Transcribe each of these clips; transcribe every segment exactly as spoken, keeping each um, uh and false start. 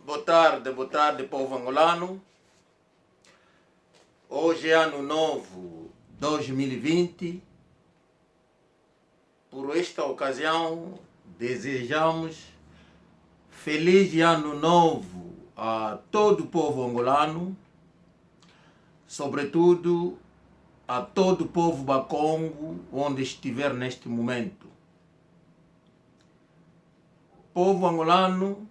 Boa tarde, boa tarde, povo angolano. Hoje é ano novo, dois mil e vinte. Por esta ocasião, desejamos feliz ano novo a todo o povo angolano, sobretudo a todo o povo bakongo, onde estiver neste momento. Povo angolano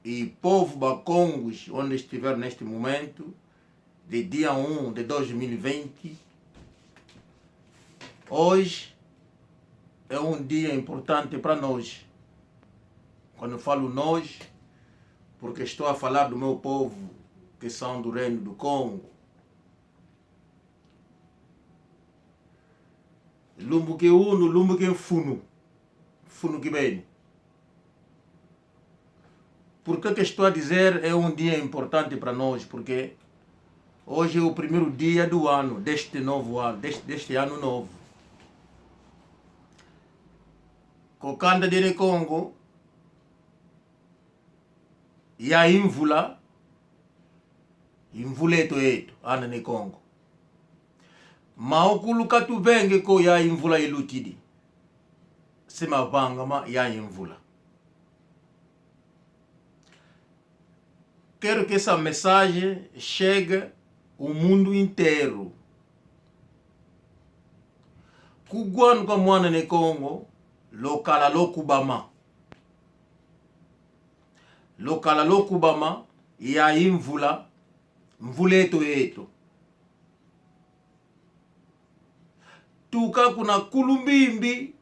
e povo bakongos, onde estiver neste momento, de dia um de dois mil e vinte, hoje é um dia importante para nós. Quando falo nós, porque estou a falar do meu povo, que são do Reino do Congo. Lumbu kia unu, lumbu kia mfunu. Mfunu kibeni. Por que que estou a dizer é um dia importante para nós? Porque hoje é o primeiro dia do ano, deste novo ano, deste, deste ano novo. Ko kanda dia Ne Kongo, ya imvula, imvula eto eto, ana Ne Kongo. Maukulu katuvenge ko ya imvula ilutidi. Se mavanga ma ya imvula. Quero que essa mensagem chegue o mundo inteiro. Kugwanu kwa mwana Ne Kongo, lokala lokubama. Lokala lokubama, ya imvula, mvula eto eto. Tuka kuna Kulumbimbi,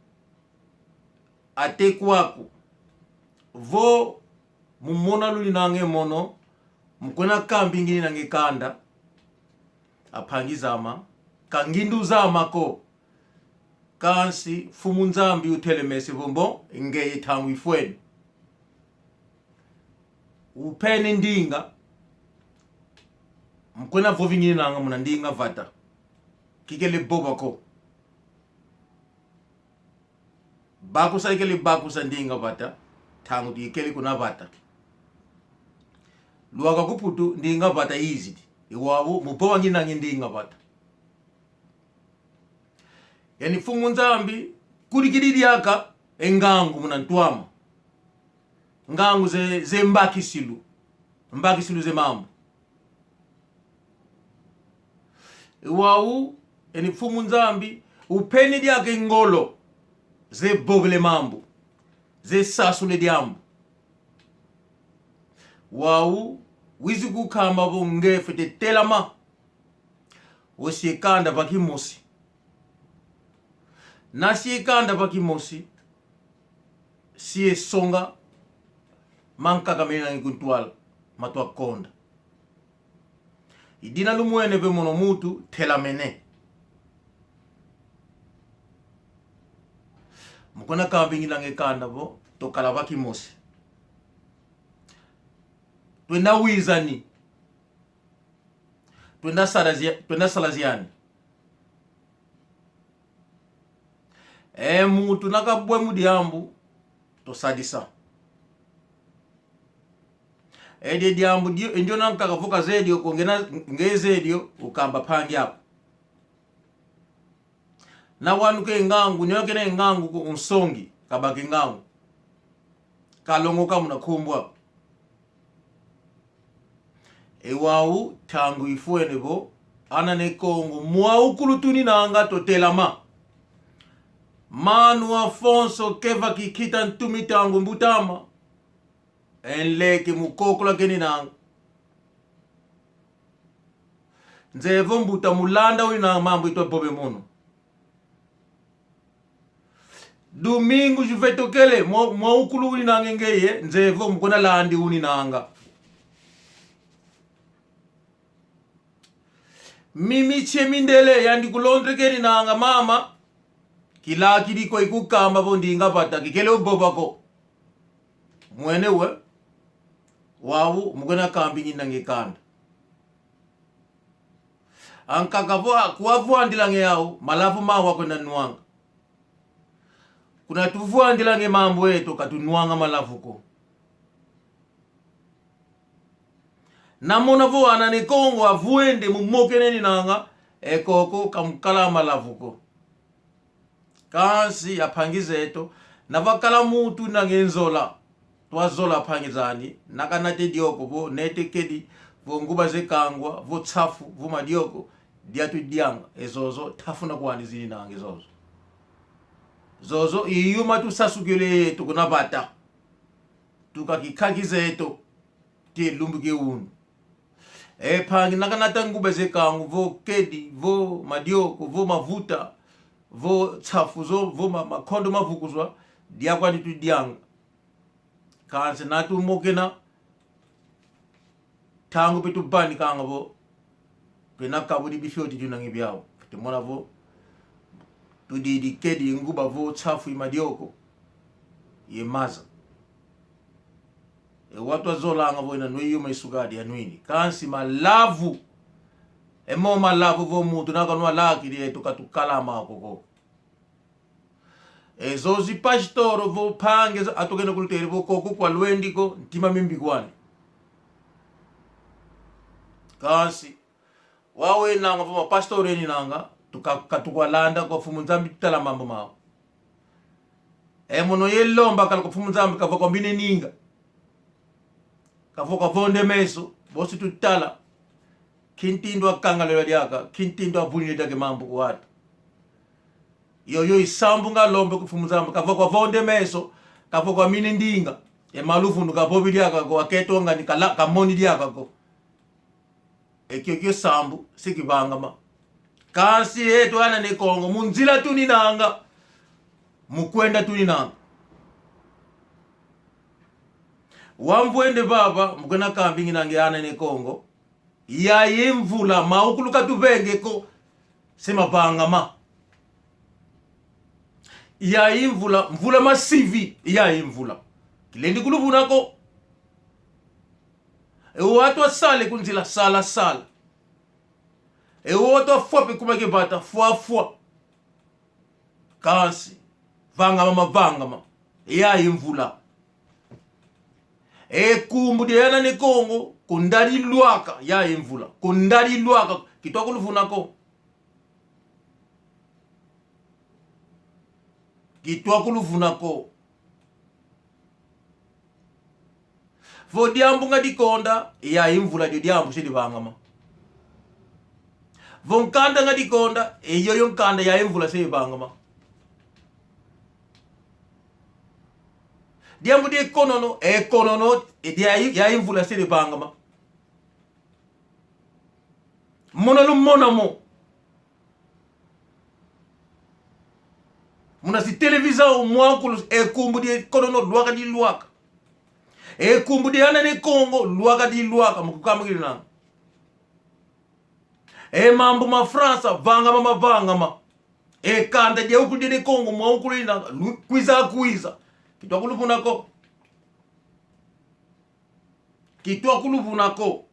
ate kwaku. Vo mumona luninanga e mono, mukwena kambi ngininanga e kanda, ampangi zame, ka ngindu zame ko. Kansi Mfumu Nzambi utelemese vo mbo, ngeye ntangu ifwene. Upene ndinga, mukwena vovi ngininanga muna ndinga vata. Kikele vova ko. Bakusa ikele bakusa ndinga vata, ntangu ikele kuna vata. Lwaka ku Mputu ndinga vata izidi. I wau, mu vova ngininanga ndinga vata. Yani Mfumu Nzambi, kulikidi diaka e ngangu muna ntu ame. Ngangu ze, ze mbakisilu. Mbakisilu ze mambu. I wau, yani Mfumu Nzambi, upene diaka e ngolo, ze vovele mambu, ze sasule diambu. Wau, wizi kukamba vo nge fwete telama, osie kanda va kimosi. Na sie kanda va kimosi, sie songa mankaka mena ngi ku ntwala, matwa konda. I dina lumwene ve mono muntu telamene. Mukwena kambi ngininanga e kanda vo, twakala va kimosi. Twenda wizani. Twenda sala zia-, twenda sala ziani. E muntu nakabwe mu diambu, tosadisa. Edi diambu dio, ndiona nkaka vo kazeye dio ko, ngena, ngezeye dio, ukamba mpangi aku. Na wanu ke ngangu, nioke ne ngangu ko, unsongi, kabaki ngangu. Kalongoka muna nkumbu aku. E wau, ntangu ifwene vo, ana Ne Kongo, mwaukulu tuninanga tutelama. Mano Afonso Keva Kikita Ntumi Ntangu Mbutama. E nleke mu kokola keninanga. Nzeye vo mbuta mu landa uninanga mambu itwa vova mono. Domingos Vetokele, mwa-, mwaukulu uninanga ngeye, nzeye vo mukwena landi uninanga. Mimi Tsie Mindele, yandi ku Londres keninanga mama, kilakidi ko ikukamba vo ndinga vata, kikele uvova ko. Mwene we, wau, mukwena kambi ngininanga e kanda. Ankaka vo, kuwa vwandilanga yau, malavu mawa kwenda nwanga. Kuna tuvwandilanga e mambu eto, katunwanga malavu ko. Namona vo ana ne Kongo avwende mu mokena eninanga, e koko kamukala malavu ko. Kansi ampangi zeto, na vakala muntu nanga e nzola, twazola mpangi zani, na kanata e dioko vo, nete kedi, vo nguba ze kangwa, vo nsafu, vo madioko, dia tudianga, e zozo, tafuna kwani zininanga e zozo. Zozo, i yuma tusasukila eto kuna vata. Tukakikaki zeto, te lumbu kia unu. E mpangi na kanata nguba ze kangwa, vo kedi, vo madioko, vo mavuta, vo nsafu zo, vo ma-, makondo mavukuzwa, dia kwani tudianga. Kansi na tumokena, ntangu pe tuvanikanga vo, pena kabudi bifioti tunangi biau. Tumona vo, tudidi kedi nguba vo nsafu ye madioko, ye maza. E wau twazolanga vo ina nwe yuma isukadi anwini. Kansi malavu. E mo malavu vo muntu na kanwa lakidi eto katukala mako ko. E zozi pastor vo mpangi zo atukene kulutele vo koko kwa lwendi ko, ntima mimbi kwani. Kansi, wau enanga vo mapastor eninanga, tuka-, katukwalanda kwa Mfumu Nzambi tutala mambu mau. E mono ye lomba kala kwa Mfumu Nzambi kavwa kwa mbine ninga. Kavwa kwa vonde meso, bosi tutala. Kintindu akangalelwa diaka, kintindu avunile diaka mambu kwa watu. Yoyo i sambu ngalombe kwa Mfumu Nzambi, kavwa kwa vonde meso, kavwa kwa mine ndinga. E maluvunu kavovi diaka ko, aketo ngani kala-, kamoni diaka ko. E kiokio sambu, si kivangama. Kansi eto ana ne Kongo, mu nzila tuninanga, mu kwenda tuninanga. Wamvwende vava, mu kwenda kambinginanga ana ne Kongo. Yayi mvula, maukulu katuvenge ko, se mavangama. Yayi mvula, mvula masivi, yayi mvula. Kilendi kuluvuna ko. E wau atwasale ku nzila, sala, sala. E wau atwafwa pe kuma ke vata, fwa, fwa. Kansi, vangama, mavangama. Yayi mvula. E kumbu dia ana ne Kongo, kundadi lwaka, yayi mvula. Kundadi lwaka, kitwa kuluvuna ko. Kitwa kuluvuna ko. Vo diambu nga dikonda, yayi mvula dio diambu se divangama. Vo nkanda nga dikonda, e yoyo nkanda yayi mvula se divangama. Diambu die konono, e konono, e dia-, yayi mvula se divangama. Mona lumona mo. Muna zi televisão, mwankulu, e kumbu die konono lwaka dilwaka. E kumbu die ana ne Kongo lwaka dilwaka, mu kukamba kili nanga. E mambu ma França, vangama, mavangama. E kanda dia ukulu die ne Kongo, mwankulu ina, lu-, kwiza, kwiza. Kitwa kuluvuna ko. Kitwa kuluvuna ko.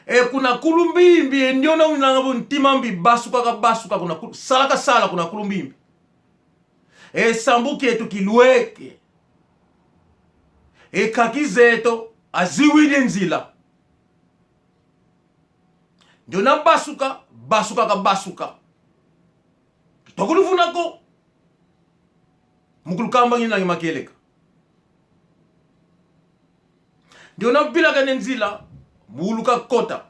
E kuna kulumbimbi, e ndiona unanga vo ntima mbi basuka kabasuka kuna kul-, sala kasala kuna kulumbimbi. E sambu kieto kilweke. E kaki zeto aziwidi nzila. Ndiona basuka, basuka kabasuka. Kitwa kuluvuna ko. Mu kulukamba ngina nge makieleka. Ndiona vilakane nzila, mu uluka kota.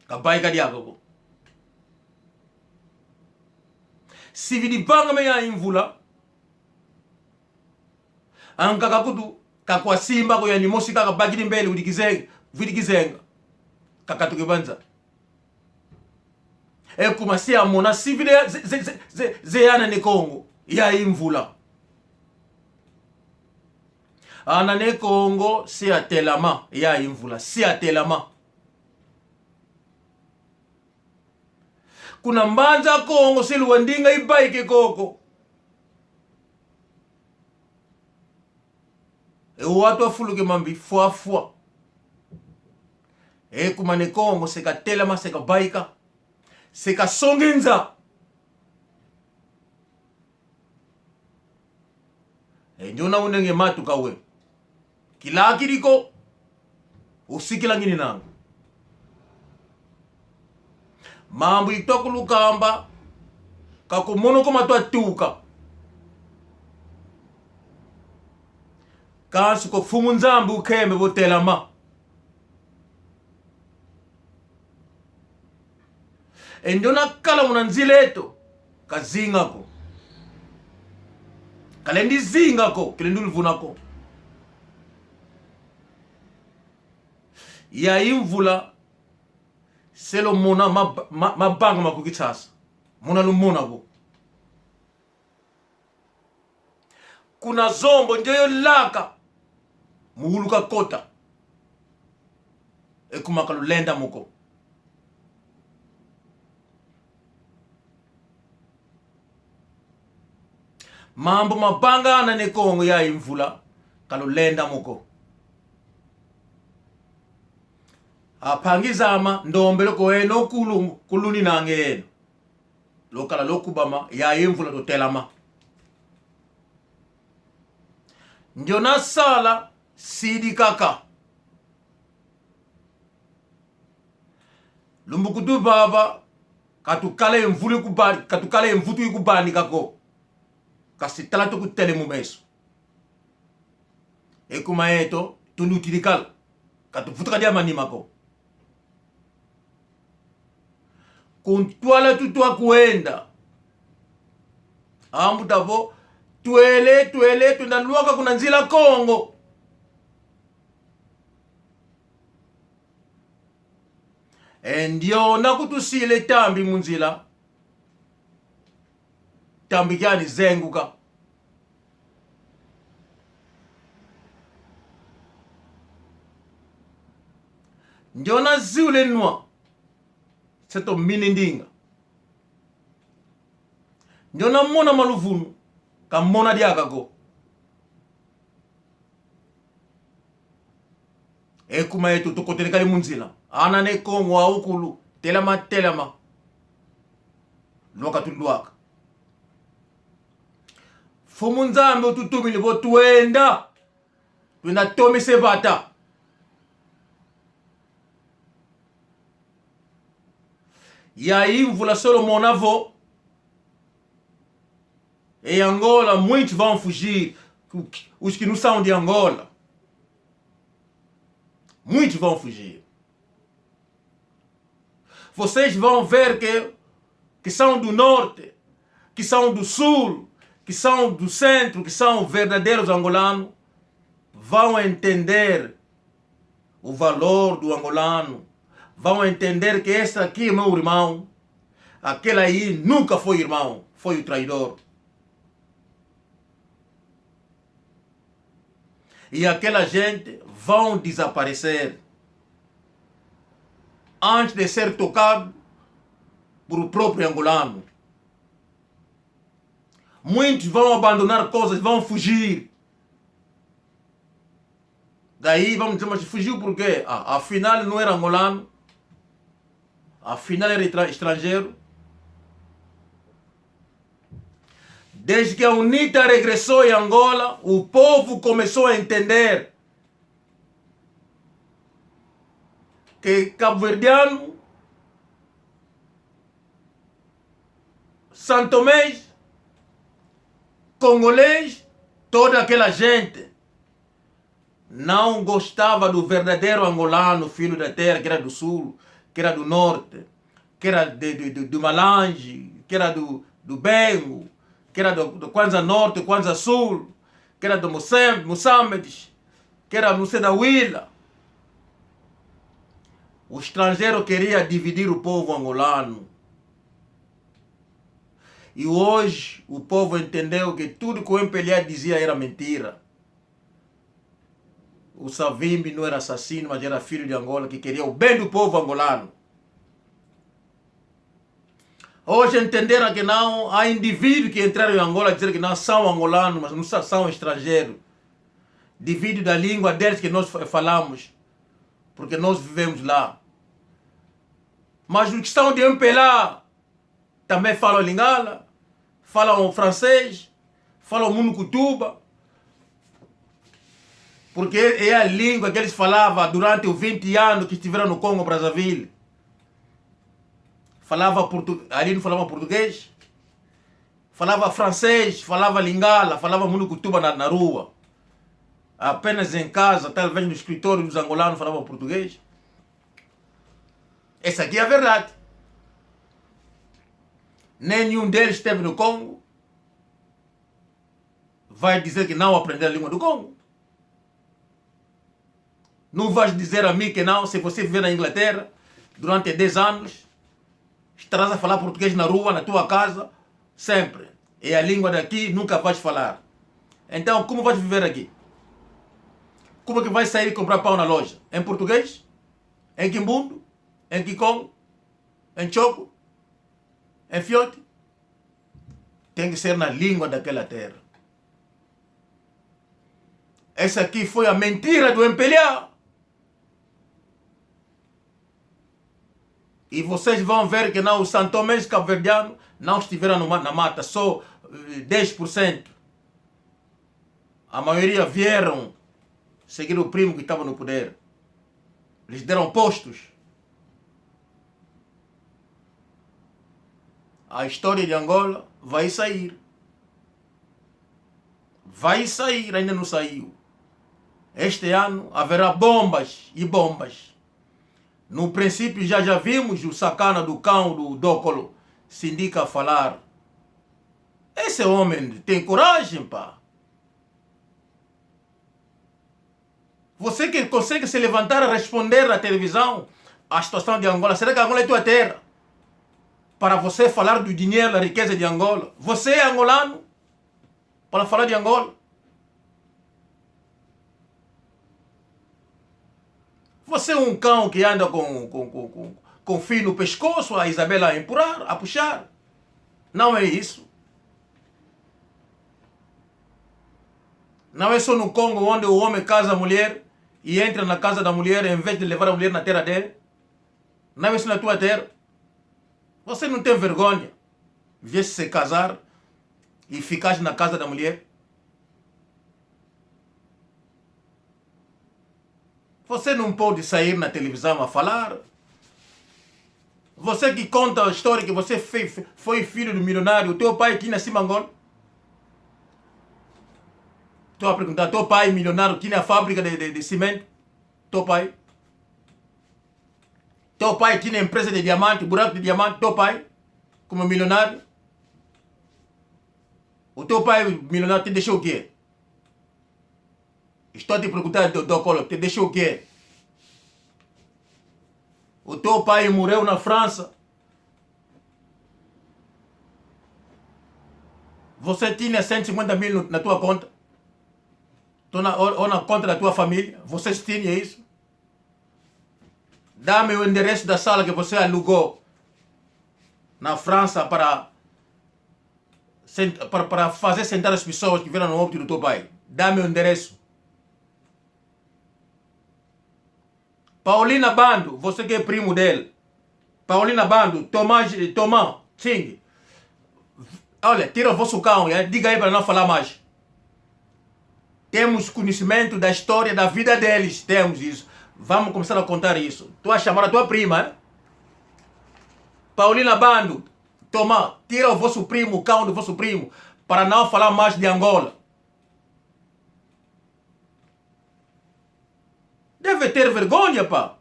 Kavaika diaka ko. Sividi vangama yayi mvula. Ankaka kutu, kakwa simba ko yani mosi kaka bakidi mbele widi kizenga, widi kizenga. Kakatuke banza. E kuma si amona sividi ze, ze, ze, ze, ze ana ne Kongo, yayi mvula. Ana ne Kongo, si atelama, yayi mvula, si atelama. Kuna Mbanza Kongo, si luwa ndinga ibaike koko. E wau atwafuluke mambi fwa fwa. E kuma ne Kongo, se katelama, se kavaika. Se kasonge nza. E ndiona unenge matuka we. Kilakidi ko. Usikila ngininanga. Mambu itwakulukamba, ka ko mono ko matwatuka. Kansi ko Mfumu Nzambi ukembe vo telama. E ndiona kala muna nzila eto, kazinga ko. Kalendi zinga ko, kilendi uluvuna ko. Yayi mvula, se lumona mab-, ma-, mabanga ma ku Kinshasa. Muna lumona vo. Kuna Zombo ndioyo laka. Mu wulu kakota. E kuma kalulenda mo ko. Mambu mabanga ana ne Kongo yayi mvula, kalulenda mo ko. Ampangi zama, ndombele ko eno kulu, kuluninanga eno. Lwakala lwakubama, yayi mvula tutelama. Ndiona sala, sidi kaka. Lumbu kutuvava, katukala ye mvula ikuba-, katukala ye mvutu ikubanika ko. Kasi tala tukutele mu meso. E kuma eto, tunutidi kala. Katuvutuka dia manima ko. Ku ntwala tutwa kwenda. Ambuta vo, twele, twele, twenda lwaka kuna nzila Kongo. E ndiona kutusile tambi mu nzila. Tambi kiani zenguka. Ndiona ziule nwa. Se tumini ndinga. Ndiona mona maluvunu, kamona diaka ko. E kuma eto tukotele kale mu nzila. Ana ne Kongo awu kulu, telama, telama. Lwaka tulwaka. Mfumu Nzambi ututumini vo twenda. Twenda tomese vata. Yayi mvula se lumona vo. E Angola, muitos vão fugir. Os que não são de Angola. Muitos vão fugir. Vocês vão ver que, que são do norte, que são do sul, que são do centro, que são verdadeiros angolanos, vão entender o valor do angolano, vão entender que esse aqui é meu irmão, aquele aí nunca foi irmão, foi o traidor. E aquela gente vão desaparecer antes de ser tocado por o próprio angolano. Muitos vão abandonar coisas, vão fugir. Daí vamos dizer, mas fugiu por quê? Ah, afinal não era angolano. Afinal era estra-, estrangeiro. Desde que a UNITA regressou em Angola, o povo começou a entender que cabo-verdiano, santomês, congolês, toda aquela gente não gostava do verdadeiro angolano, filho da terra, que era do sul, que era do norte, que era de, de, de, de Malange, que era do, do Bengo, que era do, do Kwanza Norte, Kwanza Sul, que era do Moçambique, Moçambique, que era não sei da Huila. O estrangeiro queria dividir o povo angolano. E hoje o povo entendeu que tudo que o M P L A dizia era mentira. O Savimbi não era assassino, mas era filho de Angola, que queria o bem do povo angolano. Hoje entenderam que não, há indivíduos que entraram em Angola a dizer que não são angolanos, mas não sa-, são estrangeiros. Devido da língua deles que nós fa-, falamos, porque nós vivemos lá. Mas os que são de M P L A, também falam Lingala, falam francês, falam Munukutuba, Porque é a língua que eles falavam durante os vinte anos que estiveram no Congo Brazzaville. Falava portu-, ali não falava português. Falava francês, falava lingala, falava munukutuba na, na rua. Apenas em casa, talvez no escritório dos angolanos, falava português. Essa aqui é a verdade. Nenhum deles esteve no Congo. Vai dizer que não aprendeu a língua do Congo. Não vais dizer a mim que não, se você viver na Inglaterra durante dez anos, estarás a falar português na rua, na tua casa, sempre. É a língua daqui, nunca vais falar. Então, como vais viver aqui? Como é que vais sair e comprar pão na loja? Em português? Em quimbundo? Em kikongo? Em txoko? Em fiote? Tem que ser na língua daquela terra. Essa aqui foi a mentira do M P L A. E vocês vão ver que não, os santomenses cabo-verdianos não estiveram no ma-, na mata, só, eh, dez por cento. A maioria vieram seguir o primo que estava no poder. Lhes deram postos. A história de Angola vai sair. Vai sair, ainda não saiu. Este ano haverá bombas e bombas. No princípio já, já vimos o sacana do cão do Dokolo Sindika falar. Esse homem tem coragem, pá. Você que consegue se levantar a responder na televisão a situação de Angola, será que Angola é tua terra? Para você falar do dinheiro, da riqueza de Angola. Você é angolano para falar de Angola? Você é um cão que anda com, com, com, com, com fio no pescoço, a Isabela a empurrar, a puxar. Não é isso. Não é só no Congo onde o homem casa a mulher e entra na casa da mulher em vez de levar a mulher na terra dele. Não é só na tua terra. Você não tem vergonha? Viesse se casar e ficasse na casa da mulher? Você não pode sair na televisão a falar. Você que conta a história que você fe-, fe-, foi filho do milionário, teu pai tinha Simangol? Estou a perguntar, teu pai milionário tinha fábrica de, de, de cimento? Teu pai? Teu pai tinha empresa de diamante, buraco de diamante, teu pai, como milionário? O teu pai milionário te deixou o quê? Estou a te perguntar, do, do Colo, te deixou o quê? O teu pai morreu na França. Você tinha cento e cinquenta mil no, na tua conta? Tô na, ou, ou na conta da tua família? Vocês tinham isso? Dá-me o endereço da sala que você alugou na França para, sen-, para, para fazer sentar as pessoas que vieram no óbito do teu pai. Dá-me o endereço. Paulina Bando, você que é primo dele. Paulina Bando, Tomás, Tomás, sim. Olha, tira o vosso cão, é? Diga aí para não falar mais. Temos conhecimento da história da vida deles, temos isso. Vamos começar a contar isso. Tô a chamar a tua prima, é? Paulina Bando, toma, tira o vosso primo, o cão do vosso primo, para não falar mais de Angola. Deve ter vergonha, pá.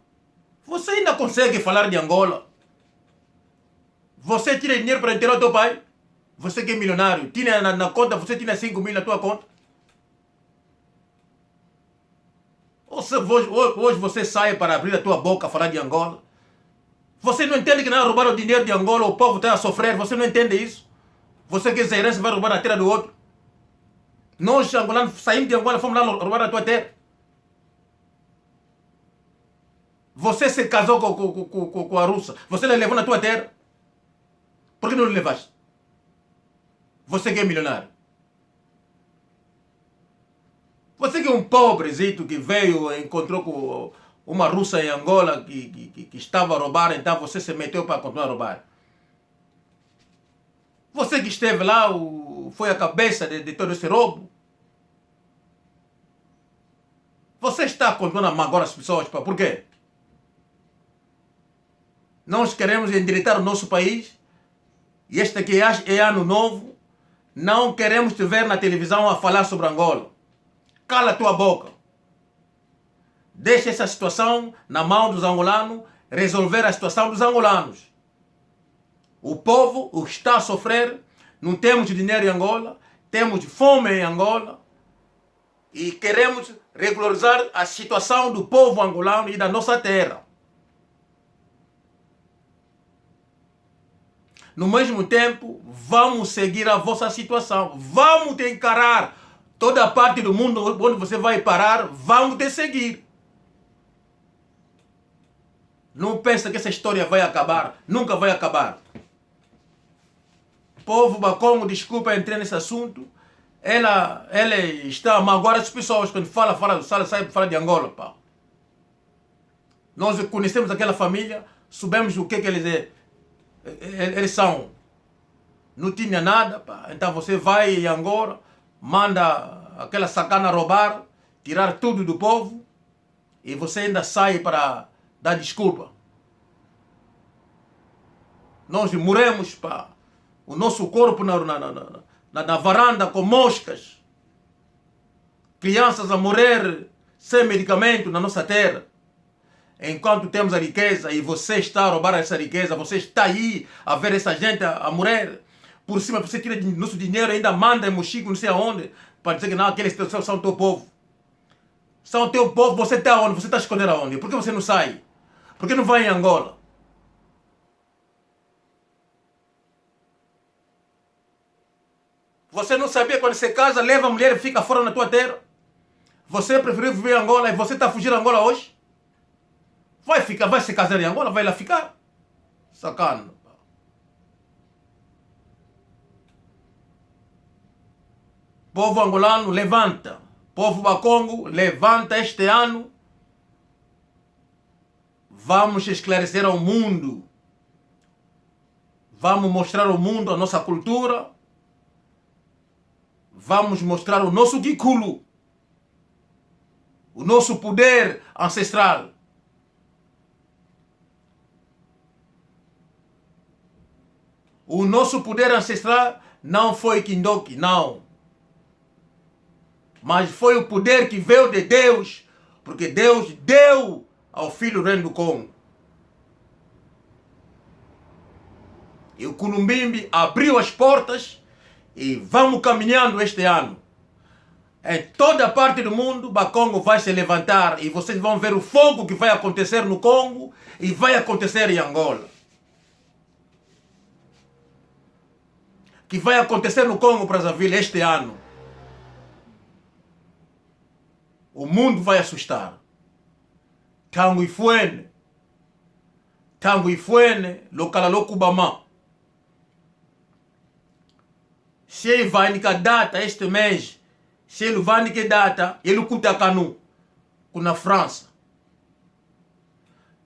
Você ainda consegue falar de Angola? Você tira dinheiro para enterrar o teu pai? Você que é milionário, tinha na, na conta, você tinha cinco mil na tua conta. Você, hoje, hoje você sai para abrir a tua boca, falar de Angola. Você não entende que não roubaram o dinheiro de Angola, o povo está a sofrer, você não entende isso? Você que é zarense vai roubar a terra do outro. Nós, angolanos, saímos de Angola, fomos lá roubar a tua terra. Você se casou com, com, com, com, com a russa. Você lhe levou na tua terra. Por que não lhe levaste? Você que é milionário. Você que é um pobrezito que veio, encontrou com uma russa em Angola que, que, que, que estava a roubar, então você se meteu para continuar a roubar. Você que esteve lá, o, foi a cabeça de, de todo esse roubo. Você está continuando a magoar as pessoas, pá, por quê? Nós queremos endireitar o nosso país. E este aqui é, é ano novo. Não queremos te ver na televisão a falar sobre Angola. Cala tua boca. Deixa essa situação na mão dos angolanos, resolver a situação dos angolanos. O povo está a sofrer, não temos dinheiro em Angola, temos fome em Angola e queremos regularizar a situação do povo angolano e da nossa terra. No mesmo tempo, vamos seguir a vossa situação. Vamos te encarar. Toda parte do mundo onde você vai parar, vamos te seguir. Não pensa que essa história vai acabar. Nunca vai acabar. Povo Bakongo, desculpa entrar nesse assunto. Ela, ela está a magoar as pessoas quando fala, fala, fala, sai, fala de Angola, pá. Nós conhecemos aquela família, sabemos o que que eles é, e-, e-, eles são. Não tinha nada, pá. Então você vai em Angola, manda aquela sacana roubar, tirar tudo do povo, e você ainda sai para dar desculpa. Nós morremos, pá. O nosso corpo na, na, na, na, na, na varanda com moscas. Crianças a morrer sem medicamento na nossa terra. Enquanto temos a riqueza e você está a roubar essa riqueza, você está aí a ver essa gente a, a morrer. Por cima, você tira din-, nosso dinheiro e ainda manda em Moxico, não sei aonde, para dizer que não, aqueles são, são teu povo. São teu povo, você está onde? Você está esconder aonde? Por que você não sai? Por que não vai em Angola? Você não sabia quando você casa, leva a mulher e fica fora na tua terra? Você preferiu viver em Angola e você tá fugindo Angola hoje? Vai ficar, vai se casar em Angola, vai lá ficar. Sacana. Povo angolano, levanta. Povo Bakongo, levanta este ano. Vamos esclarecer ao mundo. Vamos mostrar ao mundo a nossa cultura. Vamos mostrar o nosso kikulu, o nosso poder ancestral. O nosso poder ancestral não foi kindoki, não. Mas foi o poder que veio de Deus, porque Deus deu ao filho o Reino do Congo. E o Kulumbimbi abriu as portas e vamos caminhando este ano. Em toda parte do mundo, Bakongo vai se levantar e vocês vão ver o fogo que vai acontecer no Congo e vai acontecer em Angola. Que vai acontecer no Congo Brazzaville este ano. O mundo vai assustar. Tango ifwene. Tango ifwene, lokala lokubama. Se ivanika data este mês, se luvanike data, e lukutakanu kuna França.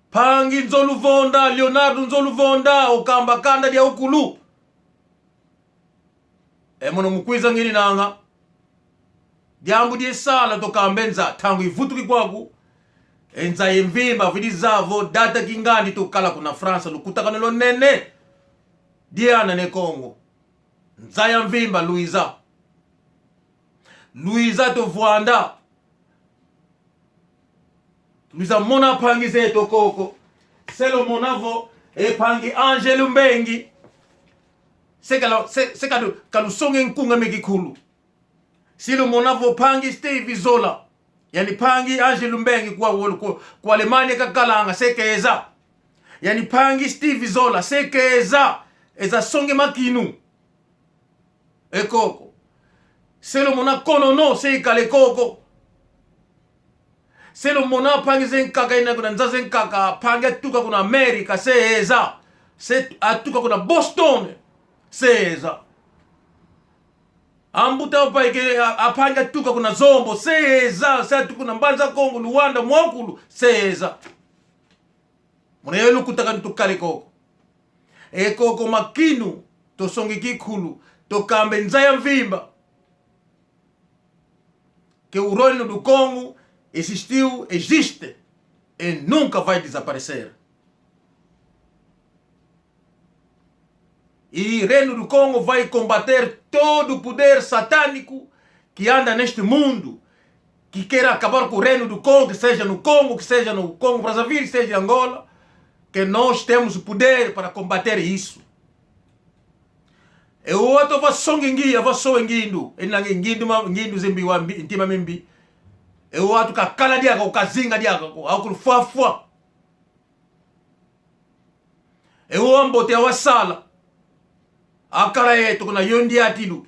Mpangi Nzoluvonda, Leonardo Nzoluvonda, okamba kanda dia ukulu. E mono mukwiza ngininanga. Diambu dia sala tokamba e nza, tangu ivutuki kwaku. E nza ya mvimba, vidi zaya vo, data kingandi tokala kuna França, lukutakanu lwanene. Diana ne Kongo. Nza ya mvimba, luiza. Luiza tovwanda. Luiza mona mpangi zeto koko. Se lumona vo, e mpangi Angelo Mbengi. Se kala, se, se kalu, kalusonge nkunga mia kikulu. Se lumona vo mpangi Steve Zola. Yani mpangi Angelo Mbengi kwa, kwa, kwa Alemanha kakalanga, se keza. Yani mpangi Steve Zola, se keza. Eza songe makinu. E koko. Se lumona Konono, se ikale koko. Se lumona mpangi ze nkaka ina kuna nza ze nkaka, mpangi atuka kuna Amerika, se eza. Se atuka kuna Boston, se eza. Ambuta opaike, a, a mpangi atuka kuna Zombo, se eza. Se atuka kuna Mbanza Kongo, Luanda, Mwakulu, se eza. Muna ye lukutakanu tukale koko. E koko makinu, tosonge kikulu, tokamba e nza ya mvimba. Que o Reino do Congo existiu, existe e nunca vai desaparecer. E Reino do Congo vai combater todo o poder satânico que anda neste mundo, que quer acabar com o Reino do Congo, que seja no Congo, que seja no Congo Brazzaville, seja em Angola, que nós temos o poder para combater isso. E o outro va songi ngi, va songi ngindu, e nange ngindu ma, ngindu zembi wa mbi, ntima mimbi. E o atu kakala diaka, o kazinga diaka, o akulu fwa fwa. E o ambote awasala. Akala yeto kuna yondi atilu.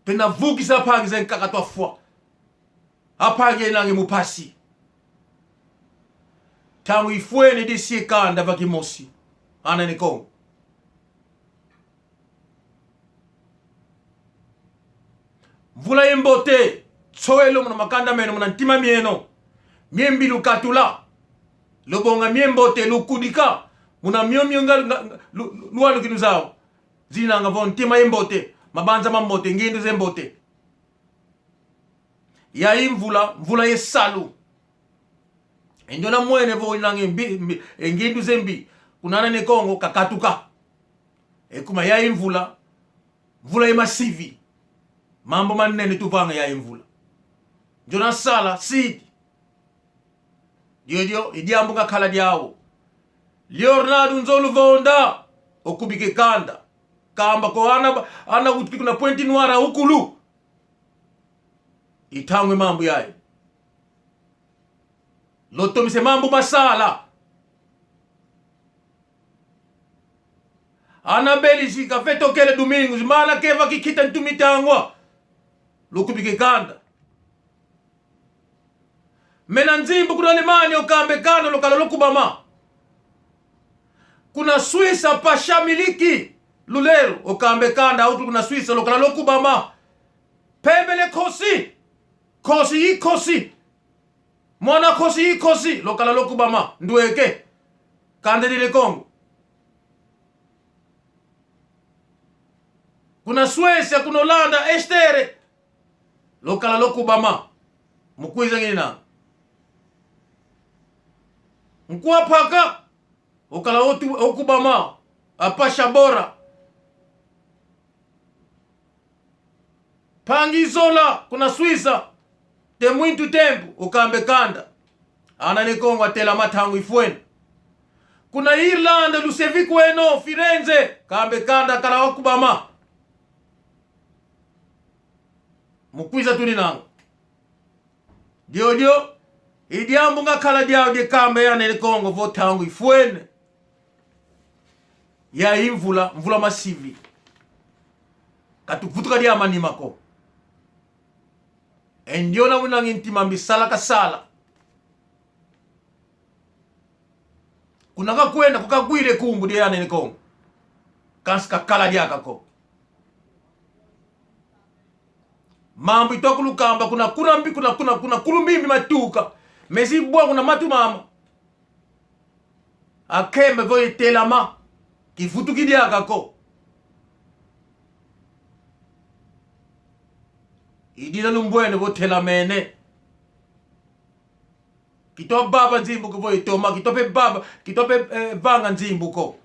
Tuna vukisa mpangi ze nkaka twa fwa. Ampangi e nange mu mpasi. Ntangu ifwene disi e kanda va kimosi. Ana ne Kongo. Mvula ye mbote, nsoelo muna makanda meno, muna ntima mieno. Mie mbi lukatula. Lubonga mie mbote, lukudika. Muna mio mio nga, nga, nga, lu, lu, luwanu kinu zau. Zinanga vo ntima ye mbote, mabanza ma mbote, ngindu ze mbote. Yayi mvula, mvula ye salu. E ndiona mwene vo inange mbi, mbi, e ngindu ze mbi, kuna Ana ne Kongo kakatuka. E kuma yayi mvula, mvula ye masivi. Mambu manene tuvanga yayi mvula. Ndiona sala, sidi. Diodio, i diambu ngakala diau. Leonardo Nzolu Vonda, okubike kanda. Kamba ko ana, ana utuki kuna Pointe-Noire ukulu. I ntangu e mambu yayi. Lotomise mambu masala. Ana Belisi kafetokele Domingos, mana keva kikita ntu mitangwa. Lukubike kanda. Mena Nzimbu kuna Alemanha, okambe kanda, lukala lukubama. Kuna Suíça, Pasha Miliki Lulero, okambe kanda, autu kuna Suíça, lukala lukubama. Pembele Kosi, Kosi i Kosi. Mwana Kosi i Kosi, lukala lukubama. Ndweke. Kanda dia ne Kongo. Kuna Suécia, kuna Holanda, Estere. Lukala lukubama. Mukwiza ngina. Nkwa Paka. Okala otu, okubama. Apasha Bora. Mpangi Zola, kuna Suíça, tem muito tempo, okambe kanda. Ana ne Kongo atelama ntangu ifwene. Kuna Irlanda, Lusevikweno, Firenze, kambe kanda kala wakubama. Mukwiza tuninanga. Diodio, i diambu ngakala diau die kamba ye Ana ne Kongo vo ntangu ifwene. Yayi mvula, mvula masivi. Katuvutuka dia manima ko. E ndiona winangi ntima mbi sala kasala. Kuna kakwenda kukagwile kumbu die Ana ne Kongo. Kansi kakala diaka ko. Mambu itwakulukamba kuna, kuna mbi, kuna, kuna, kuna kulumbimbi matuka. Mezi bwa kuna matu mama. Akembe vo itelama. Kivutuki diaka ko. Idina lumbwene vo telamene. Kitwa baba nzimbu ko vo itoma, kitwa pe baba, kitwa pe, eh, vanga nzimbu ko.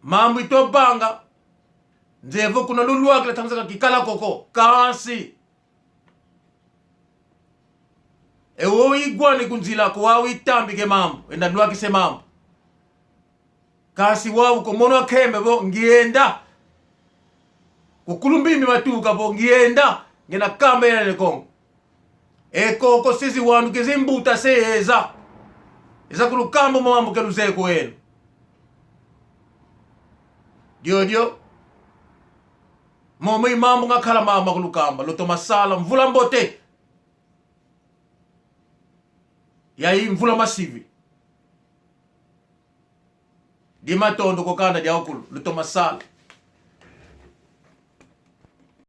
Mambu itwa vanga, nze vo kuna lulwakila ntangu zaka kikala koko, kansi. E wowo igwane kunzila ko, wau itambike mambu, enda lwakise mambu. Kansi wau ko mono akembe vo ngienda. Kukulumbimbi matuka vo ngienda, ngina kamba ye Ana ne Kongo. E koko sisi wanu kezi mbuta se eza. Eza kulukamba mambu ke luzeye ko eno. Diodio. Momo i mambu ngakala mama kulukamba. Lutoma sala mvula mbote. Yayi mvula masivi. Di matondo ko kanda dia ukulu, lutoma sala.